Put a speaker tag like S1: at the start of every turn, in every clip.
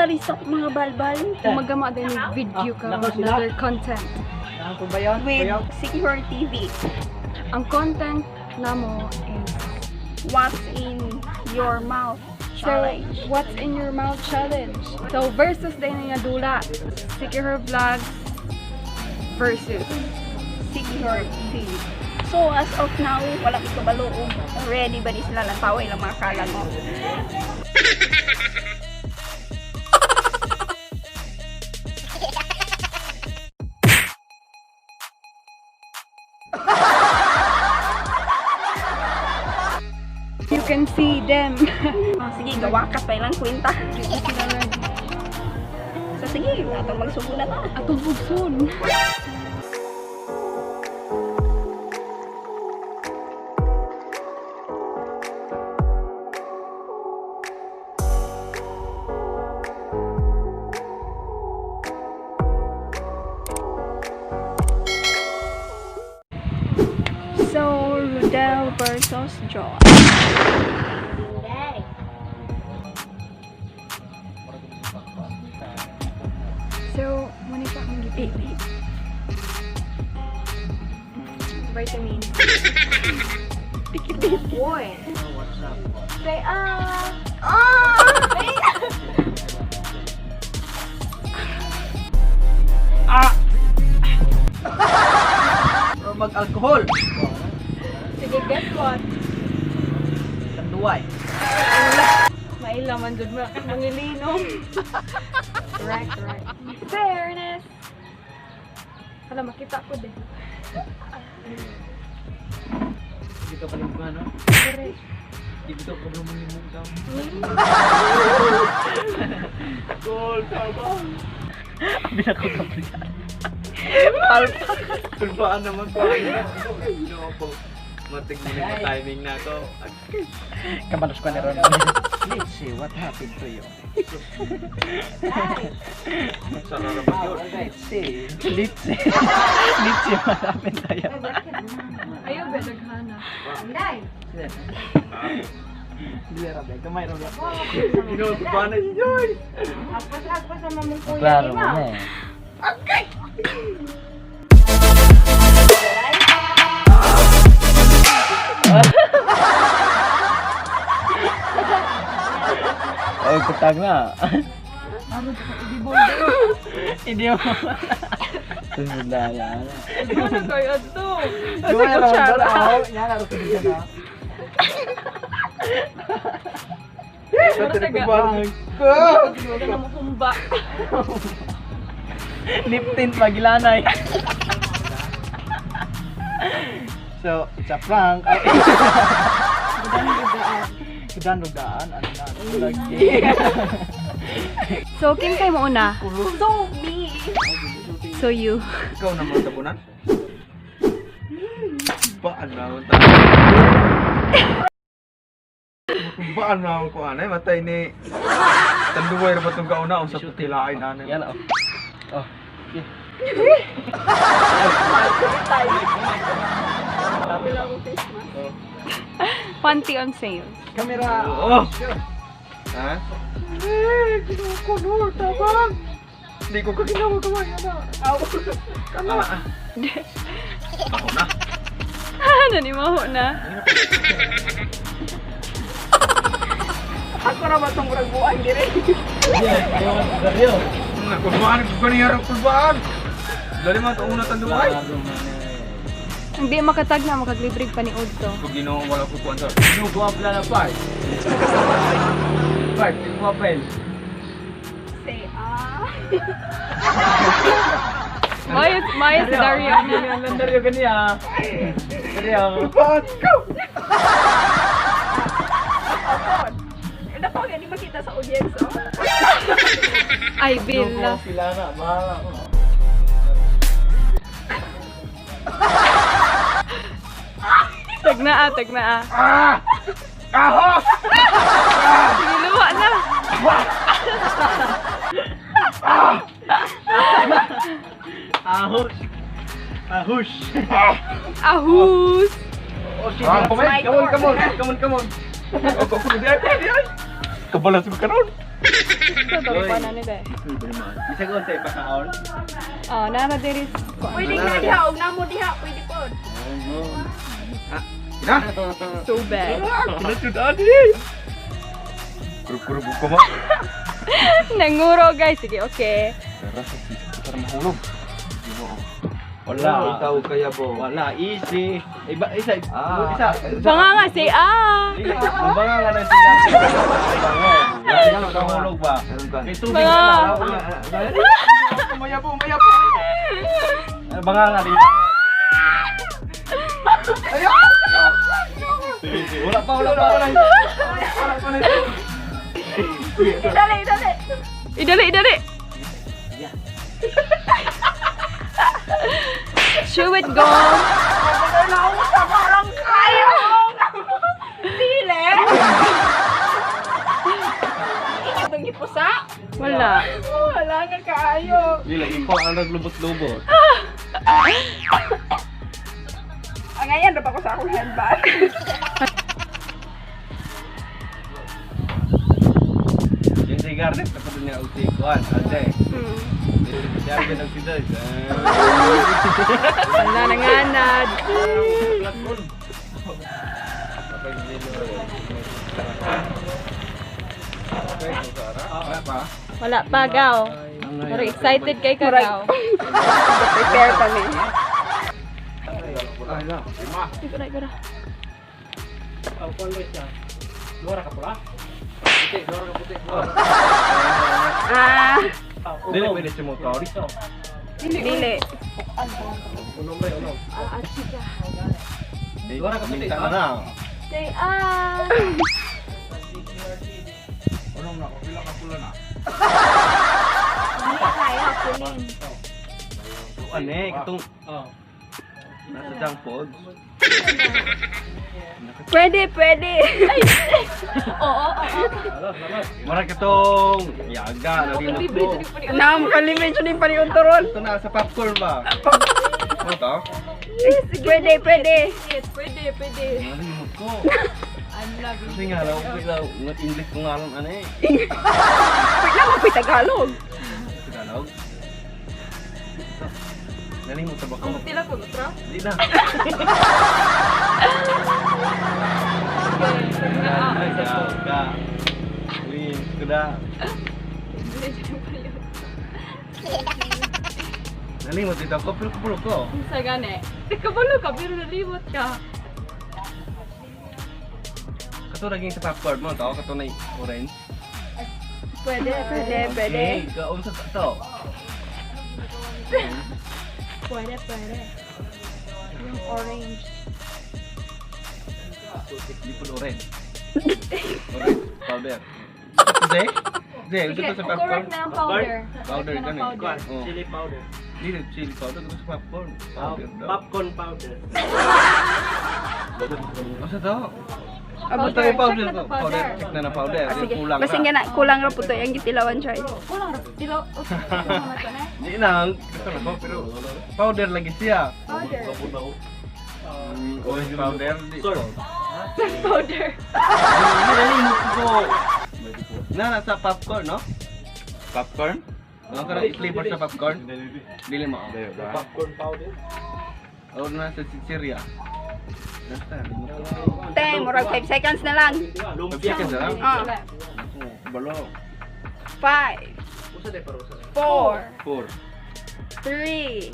S1: Talisok mga balbal.
S2: Magama din yung video ka,
S3: Ah, nako sila.
S2: another content.
S3: Ako ba yun?
S1: With Secure TV.
S2: Ang content namo is
S1: What's in your mouth
S2: so,
S1: challenge.
S2: what's in your mouth challenge. So, versus din nga dula. Secure Vlogs versus
S1: Secure TV. So, as of now, wala ko kabalo og ready ba ni sila lang taway lang mga kalan mo.
S2: You can see them.
S1: Oh, sige, gawa ka pa ilang kwenta.
S2: Sila ready.
S1: So, sige, atong magsugo na ta.
S2: Atong bugson.
S1: So, Rodel versus Joy.
S2: So, muna pa akong gipili. Vitamin.
S1: Boy.
S3: What's up?
S2: Say, ah!
S3: Ah! Pero mag-alcohol.
S2: Sige, guess what?
S3: Tanduay.
S2: Maila man jud mangilinom. Right, right. Fairness. Hala, makita ko din.
S3: Hindi ka palimbuhan, no?
S2: Correct.
S3: Hindi ka problema ka. Goal, tama. Abi na ko kaplian.
S4: Kulbaan naman po. Ginoo po. Matig mo na timing na ako.
S3: Kabalos ko ni Ron. Let's see what happened to you.
S4: Sa rarapat yun.
S3: Let's see. Let's see. Let's see what happened to you.
S2: Ayaw ba daghana?
S3: Dili ra ba? Gamay ra ba?
S4: Ginoo, kulbaan na si Joy.
S3: Klaro mo na eh. Oh, kutag na. Hindi mo. Sunod na yan.
S2: Ano kayo ato?
S3: Asa
S2: kutsara?
S3: ko na.
S4: Sa tinagkulbaan.
S2: Wala na mo humba.
S3: Lip tint pagilanay. So, it's a prank. Ay. Kudan lugaan, ano na, lagi.
S2: So, kinsay mo una?
S1: So, me.
S2: So, you.
S4: Ikaw naman tabunan. Baan na akong tao. Baan na akong kuanay. Matay ni... Tanduay ra ba itong kauna? Ang sa tilain anay.
S3: Yan oh. Oh. Okay.
S2: Panty on sale.
S3: Camera.
S4: Oo. Ha? Eh, ginoo ko no, tabang. Hindi ko kaginawa kamay ana. Aw. Kana. Ako na.
S2: Nanimaho na.
S1: Ako na ba itong murag buwan dire?
S3: Dario.
S4: Kulbaan, kulbaan, kulbaan. Dali man una tanduay.
S2: Hindi makatag na makaglibrig pa ni Udto.
S4: Pag ginoo wala ko kuan sa. Ginoo ko apla na pa.
S3: Part, yung papel.
S1: Say, ah.
S2: Mayos, mayos si Dario.
S3: Yan, Dario ganiya. Dario.
S4: Kulbaan ko.
S1: Apod. Dako, gani makita sa audience, oh.
S2: Ay, Bill.
S3: Sila na, bahala ko.
S2: Tag na ah, tag na ah.
S4: Ah! Ahos!
S2: Sige, luwa na.
S3: Ahos. Ahos.
S2: Ahus!
S3: Oh, shit.
S4: Ah, come on, come on, come on, come on, come on. Ako ko di ay, di ay. Kabalas ko karon.
S2: Ito, to pa na ni be.
S4: Bisag unsay pakaon.
S2: Oh, nara diri.
S1: Pwede na diha og namo diha, pwede pod.
S4: Ina.
S2: So bad.
S4: Ina jud ani. Grup-grup ko mo.
S2: Nanguro guys. Sige, okay.
S4: Tara sa tara mahulog. Ginoo. Wala.
S5: Ikaw kaya bo.
S4: Wala easy. Iba isa
S5: Ah.
S4: isa.
S2: Banga nga si ah.
S4: Mabanga nga na siya. Bango. Mahulog ba? May tubig
S2: Banga.
S4: na lang.
S5: Mayabo, mayabo.
S4: Banga nga dito. Sige, sige. Wala pa, wala pa, wala.
S1: Dali, dali.
S2: Idali, idali. Chew it, go.
S1: Wala ko sa parang kayo. Sile. Inyo bang gipusa?
S2: Wala.
S1: Wala nga kaayo.
S4: Dili, ikaw ang naglubot-lubot.
S1: Ang ngayon, dapat ko sa akong handbag.
S4: Yung si Garnet, tapos niya og si Kuan, Ate. Si Arden og si Doy.
S2: Wala nanganad.
S4: Wala pa.
S2: Wala pa, gaw. Pero excited kay ka, gaw.
S1: Prepare kami.
S2: Ikaw na, ikaw na.
S1: Ah,
S4: Dili pwede si motor.
S1: dili.
S2: Ah, chika.
S4: Minta ka na.
S2: Say ah.
S4: Ano eh, katong nasa junk food.
S1: Pwede, pwede.
S2: Oo, oo.
S4: Mara katong yaga na
S2: Libre
S4: ko.
S2: jud ko ni.
S1: Naam, kalimit yun yung paniunturon.
S4: Ito na sa popcorn ba? Ano to?
S1: Pwede, pwede.
S2: Pwede, pwede.
S4: Nalimot ko.
S2: I love you.
S4: Kasi nga lang, ko ilaw, English ko nga lang ano eh.
S1: Pwede lang ako Tagalog.
S4: Tagalog. Nalimot ba ko?
S2: Ang tila ko, tra?
S4: Di na.
S2: Okay. Ah,
S4: Ay, yaga. Win, kuda.
S2: libre jud ko ni.
S4: Nalimot dito ako, pero kupulo ko.
S2: Sa gani. Kabalo ka, pero nalimot ka.
S4: Kato naging sa popcorn mo to, kato na orange.
S1: Pwede, pwede, pwede.
S4: Okay, gaon sa to.
S2: Pwede, pwede. Yung orange.
S4: Di po orange. Orange powder. Hindi? Hindi, gusto
S2: Sige,
S4: ko sa popcorn.
S2: correct na ang powder.
S4: Powder
S2: Correct na ang
S4: ganun.
S2: powder.
S4: Oh.
S3: Chili powder.
S4: Dili, chili powder. Gusto sa popcorn. Powder daw.
S3: Popcorn powder.
S4: Ano to?
S2: Powder.
S4: Basta yung powder
S2: Check na
S4: ko.
S2: to powder.
S4: Powder. Check na na powder.
S1: Ah, sige.
S4: Kulang
S1: Basin
S4: na.
S1: nga na, kulang ra po to yung gitilawan, Choy.
S2: Kulang ra. Dilaw. Okay. Kulang na to na.
S4: Di na. Gusto na ko, pero powder lagi siya.
S2: Powder.
S4: Orange powder. Di.
S3: Sir.
S2: Powder.
S4: Nalimot ko. Na, nasa popcorn, no? Popcorn? Ano ka flavor sa popcorn? Dili mo. oh.
S3: Popcorn powder.
S4: O nasa chichirya. Nasa, limot ko.
S1: Te, murag 5 seconds na lang.
S3: Lumpia.
S4: Seconds na lang?
S1: Ah,
S4: Oh, balo.
S1: 5, 4,
S4: 4.
S1: 3,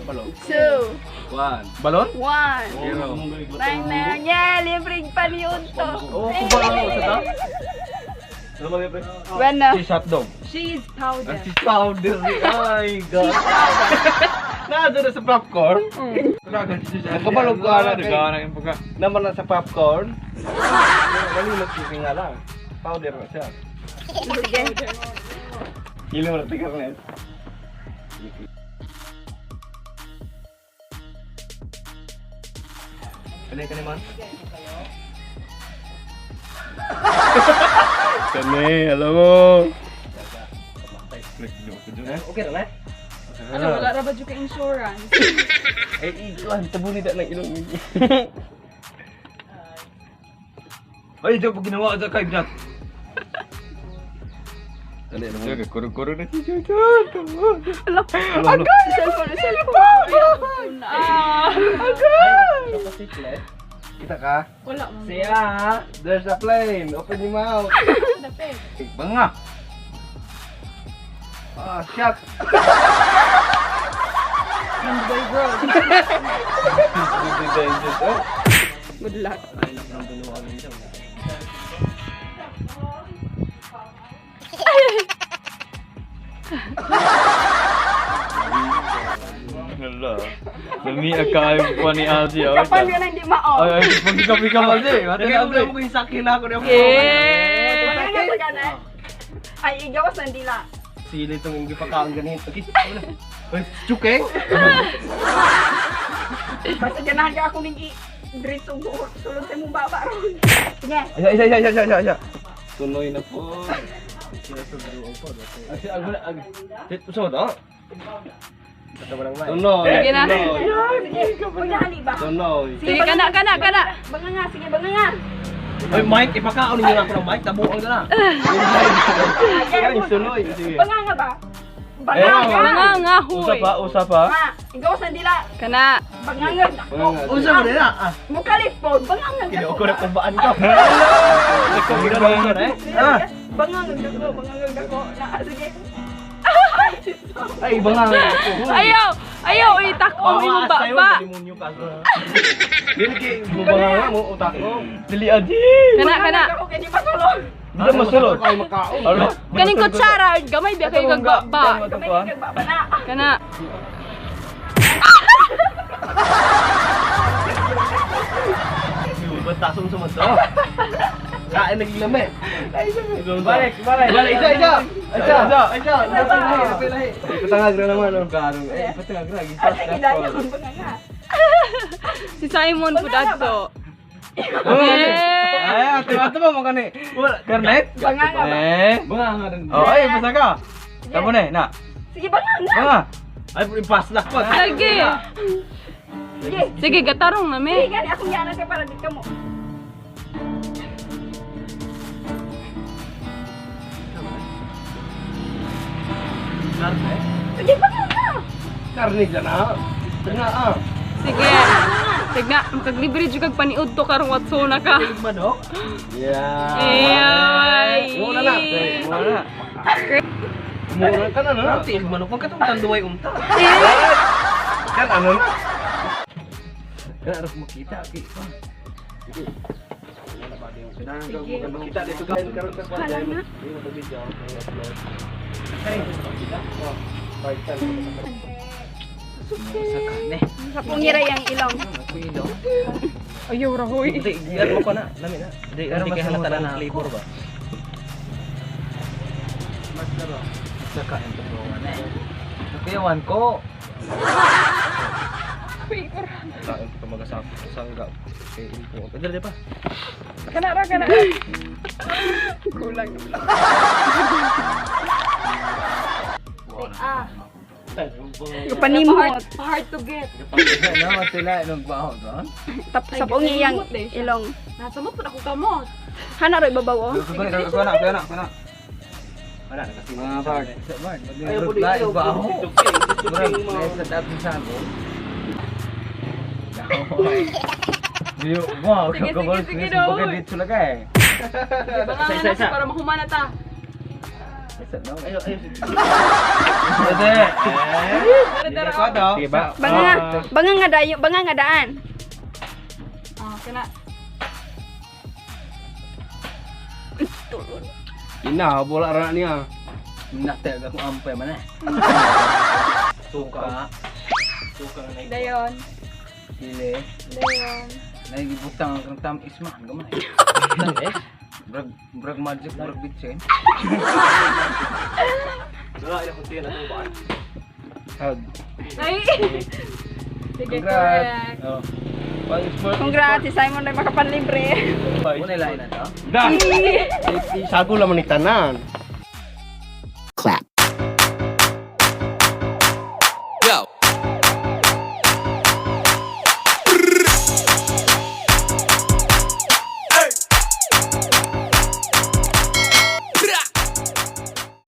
S4: Balon.
S1: 2,
S4: 1. Balon?
S1: 1.
S4: Zero.
S1: Nang na, yeah, libreng paniunto.
S4: Oh, kubalo sa to?
S1: Bueno.
S4: Cheese hotdog.
S2: Cheese powder.
S4: Ang cheese powder. Ay, God. Nasa na sa popcorn? Kabalog ko ala. Naman na sa popcorn. Nalimot ko nga lang. Powder na siya.
S1: Sige.
S4: Hili mo na tigar na yan. Kani kani man? Kani, alam mo.
S3: Okay na na?
S2: Ano, wala ra ba dyan ka insurance?
S4: Eh, ikuan, tabo ni ng ilong.
S5: Ay, di pa ginawa sa kay Brat.
S4: Dali na mo. Kuro-kuro na si Jojo.
S1: Ala. Agay! Cellphone, cellphone.
S2: Ah.
S4: Agay! Kita ka?
S2: Wala mo.
S4: Siya! There's a plane! Open your mouth!
S2: Dapit.
S4: Banga! Ah, shot!
S1: Good luck.
S5: Hala. Lami kayo pa ni Ate.
S1: Kapan yun na hindi mao.
S5: Ay, ay, pagkikapi ka Ate. Ate, Ate.
S4: mo yung sakin na ako niya.
S2: Yeah.
S1: Wala na sa gana. Ay, igawas ng dila.
S4: Sili itong hindi pa kaon ganito. Okay, wala. Uy, tsuke!
S1: Basta ganahan ka ako ning i-dritong sulod sa imong baba ron. Sige.
S5: Isa, isa, isa, isa, isa, isa.
S4: Tuloy na po. Ay, ag ag. Usa ba to? Tuloy.
S2: Sige na.
S4: Tuloy.
S1: Sige. Maghahali ba?
S4: Tuloy.
S2: Sige, kana, kana, kana.
S1: Banga nga, sige, banga nga.
S4: Oy, Mike, ipakaon ninyo na ako ng mic. Tabuang na na. Ay, suloy. Sige.
S1: Banga nga ba? Banga
S5: Eh,
S1: nga.
S2: Mga nga, huy.
S5: Usa pa, usa pa.
S1: Ma, igawas ng dila.
S2: Kana.
S1: Banga nga.
S4: Banga nga. Usa mo nila. Ah,
S1: Mukalit po. Banga nga.
S4: kini ko na kumbaan ka. Ikaw na eh.
S1: Ah. Banga nga dako, banga nga dako. Na, sige.
S4: Ay, banga nga.
S2: Ayaw! Ayaw, itakong imong baba.
S4: Demonyo ka. Dili kay banga nga mo utak ko.
S5: Dili, Ate.
S2: Kana, kana.
S1: Ako kay di masulod.
S5: Dili masulod.
S4: Ay, makaon.
S5: Alo.
S2: Kaning kutsara, gamay biya kayo gagbaba.
S1: Kamay kay baba na.
S2: Kana.
S4: Batason sa mata. Kain naging lame. Balik, balik. Balik, isa, isa. Isa, isa. Isa, lahi, lahi. Ipatangag na naman. Oh. Garong. Eh, ipatangag na.
S1: Ay, sige dayon, banga nga.
S2: Si Simon pud adto.
S5: Ay, ate, ate mo mo kani.
S4: Wala.
S5: Karnet?
S1: Banga nga ba?
S5: Eh.
S4: Banga nga rin.
S5: Oh, ay, basta ka. Tamo na, eh, na.
S1: Sige, banga nga.
S5: Banga.
S4: Ay, ipaslak pa.
S2: Lagi.
S1: Sige.
S2: Sige, gatarong na
S1: Sige,
S2: mi.
S1: gani akong yana kay para di ka mo. Sige, banga nga.
S4: Karne dyan ah. Nga ah.
S2: Sige. Tigna, makaglibre jud kag paniud to karong watsona ka.
S4: Manok?
S5: Yeah.
S2: Ay.
S4: Muna na.
S5: Muna na.
S4: Muna ka na na. Tiil manok. Huwag ka itong tanduay unta. Kan ano na? Kan harus makita. Okay. Sige. Makita dito karon karon ka
S1: Hala na.
S3: Sa kane.
S1: Sa pungira yang ilong.
S2: Ayaw ra hoy.
S4: Hindi, giyan mo ko na. Lami na. Hindi, hindi kay halata na ng flavor ba?
S3: Sa kain to bro. Nakuyawan ko.
S4: Kain ko magasapot sa sangga. Kay info. Pwede pa.
S2: Kana ra kana.
S1: Kulang na lang.
S2: Ah,
S1: Kapanimot.
S2: hard to get.
S3: Ano sila nagbaho doon?
S1: Tap sa pungiyang ilong.
S2: Nasa mo pud ako kamot.
S1: Hana roy babaw oh.
S5: Kuna, kuna, kuna, kuna.
S4: Wala na kasi.
S5: Mga bag.
S3: Sa bar.
S4: Ayaw po
S3: Ayaw
S4: ayaw
S3: baho.
S4: po.
S3: Murag sa dating sago.
S5: Diyo, wow,
S2: Sige, sige, sige,
S5: daw.
S2: daw.
S5: Dito lang eh.
S2: Banga
S4: Isa,
S2: nga
S4: isa,
S2: na
S4: isa.
S2: para mahumana ta.
S3: Sa no.
S4: Ayaw, ayaw.
S5: Pwede.
S2: Dara dara.
S5: Ko daw.
S4: Sige ba?
S1: Banga nga, banga nga dayo, banga nga daan.
S2: Ah, kana.
S4: Ina, bola ra niya.
S3: Nakte ako ampay man eh. Suka,
S4: Suka na.
S2: Dayon.
S3: sili,
S2: Dayon.
S3: nagibutang ang tamis man gamay.
S4: Tamis?
S3: Brag brag magic brag bitsin.
S4: Wala ina kunti na itong baan.
S5: Hug.
S2: Ay. Sige,
S5: Congrats.
S2: correct.
S4: Oh. Pang sport.
S1: Congrats, si Simon ay makapanlibre.
S3: Muna lain na to.
S4: Da. Sago lang man ni tanan.